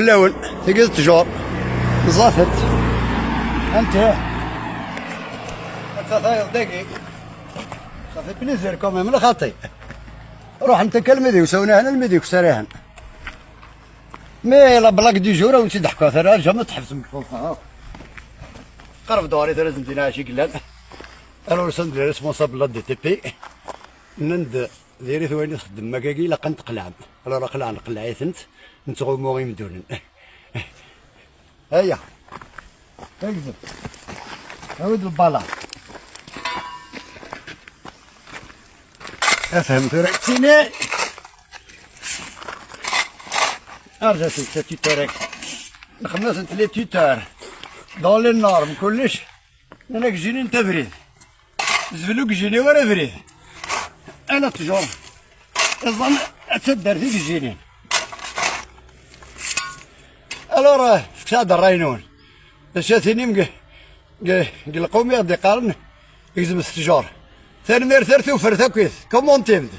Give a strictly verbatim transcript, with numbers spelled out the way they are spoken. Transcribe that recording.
Lawen, tigi d ttjur. Ẓẓafet. Anta? Anta tayeḍ dagi? Ça fait plaisir quand même, la xaṭi. Ruḥent akka almi d iwsawen ahan, almi d iksar ahan. Mais la blague du jour, ur tt-id-ḥkiɣ ara, jamais tḥebsem deg Fransa, ha? Qerb duɣarit ara zendin acu i yellan. Alors, usan-d les responsables de la D T P. Nnan-d, diri-t wayen i txeddmem akkagi, ilaq ad n-tqelɛem. Alors, aql-aɣ nqelleɛ-itent, nettɣummu imdunen. Aya. Agzem. Awi-d lbala. Afhem tura ttini. Arǧa-tent, c'est tuteur. Nxemmem-asent les tuteurs. Dans les normes, kullec. Nnan-ak jinin tabrid. Zbel ur gejjini wara abrid. Ala ttjur. Iẓẓan ad taddart i gejjinin. Alors, euh, fket-aɣ-d ṛṛay-nwen. D acu ara tinim deg, deg, deg lqum i ɣ-d-iqqaren, gezmet ttjur. Tanemmirt ar tufert akkit. Comment-im-d?